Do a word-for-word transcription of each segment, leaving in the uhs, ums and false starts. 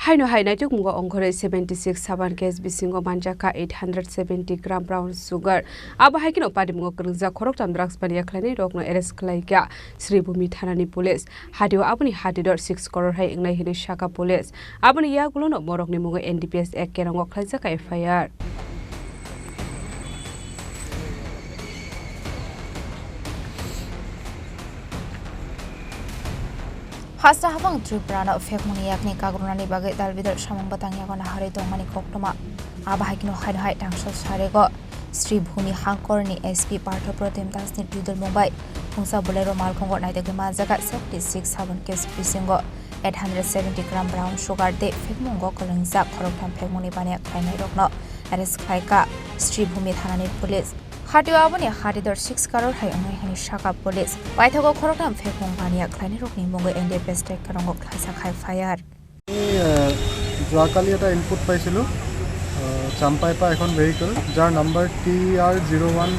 Haino hai naitukmungo ongkhorwi seventy six saban case bisingo manjakha eight hundred seventy gram brown sugar. Abo hai kheno patimungo kwrwngjak khoroktham drugs paniya khlainai rokno arrest khlaikha Sribhumi thanani police. Hatio aboni hatidor six crore hai wngnai hinwi sakha police. Aboni yagulono borokni mungo N D P S Act kerongo khlaijakha F I R. Hasta habang Tripura no phekmungni yakni kagrunani bagwi dalbidal samung bwtang yago naharwi tongmani koktwma. Abo hai kheno haino hai tangso sarego Sribhumi hangkorni S P Partho Protim Das ni twidulmung bai phungsa Bolero malkhungo naitugwi manjak seventy six saban case bisingo eight hundred seventy gram brown sugar tei phekmungo kwlwngjak khoroktham phekmungni baniya khlainairokno arrest khlaikha Sribhumi thanani police. Hatio aboni hatidor six crore hai wngnai hinwi sakha police. Paithago khoroktham phekmung baniya khlainairokni mungwi N D P S Act kerongo khlaijak F I R. আমি, আহ, যোৱাকালি এটা ইনপুট পাইছিলোঁ, আহ, চাম্পাইৰ পৰা এখন ভেহিকল, যাৰ number T R zero one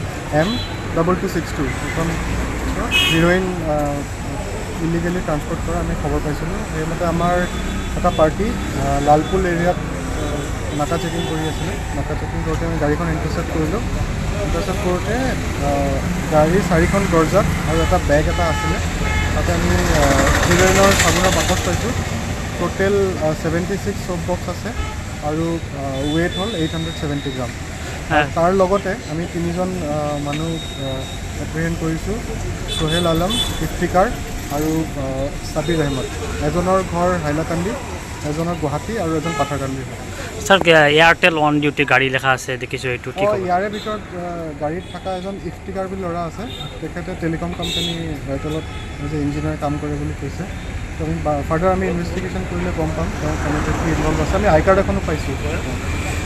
M double two six two, এখন হিৰইন, আহ, illegally transport কৰা আমি খবৰ পাইছিলোঁ। সেইমতে আমাৰ এটা পাৰ্টি, আহ, লালপুল এৰিয়াত, আহ, নাকা চেকিং কৰি আছিলে। নাকা চেকিং কৰোঁতে আমি গাড়ীখন ইণ্টাৰচেপ্ট কৰিলোঁ। ইণ্টাৰচেপ্ট কৰোঁতে, আহ, গাড়ী চাৰিখন দৰ্জাত আৰু এটা বেগ এটা আছিলে। তাতে আমি, আহ, হিৰইনৰ চাবোনৰ বাকচ পাইছোঁ। টোটেল, আহ, ছেভেণ্টি ছিক্স চব বক্স আছে আৰু, আহ, ৱেইট হ'ল এইট হাণ্ড্ৰেড ছেভেণ্টি গ্ৰাম। হয়। তাৰ লগতে আমি তিনিজন, আহ, মানুহ, আহ, এপ্ৰিহেণ্ড কৰিছোঁ, সোহেল আলম, ইফতিকাৰ আৰু, আহ, ছাবিৰ আহমদ। এজনৰ ঘৰ হাইলাকান্দি, এজনৰ গুৱাহাটী আৰু এজন পাথাৰকান্দি হয়। ছাৰ, এ-, এয়াৰটেল অন ডিউটি গাড়ী লেখা আছে, দেখিছোঁ এইটো কি অ, খবৰ? ইয়াৰে ভিতৰত, আহ, গাড়ীত থকা এজন ইফতিকাৰ বুলি ল'ৰা আছে, তেখেতে টেলিকম কোম্পানী এয়াৰটেলত এজ এ ইঞ্জিনিয়াৰ কাম কৰে বুলি কৈছে। তো আমি বা-, ফাৰ্ডাৰ আমি ইনভেষ্টিগেশ্যন কৰিলে গম পাম তেওঁ কেনেকৈ কি ইনভল্ভ আছে। আমি আই কাৰ্ড এখনো পাইছোঁ।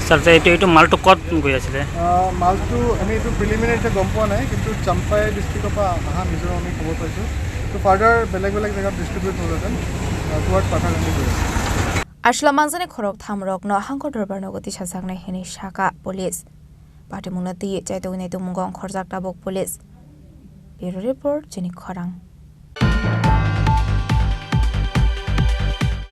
ছাৰ, যে এইটো, এইটো মালটো ক'ত গৈ আছিলে? আহ, মালটো আমি এইটো প্ৰিলিমিনাৰী এতিয়া গম পোৱা নাই, কিন্তু চাম্পাই ডিষ্ট্ৰিক্টৰ পৰা অহা মিজোৰাম আমি খবৰ পাইছোঁ। তো ফাৰ্ডাৰ বেলেগ বেলেগ জেগাত ডিষ্ট্ৰিবিউট হ'লহেঁতেন, আহ, টুৱাৰ্ড পাথাৰকান্দি গৈ আছে। Aswla manjaknai khorok thamrokno hangkor dorbarno goti sajaknai hinwi sakha police. Patimungno twi chaitoknai tongmungo ongkhorjak tabuk police. Bureau report, chini khorang.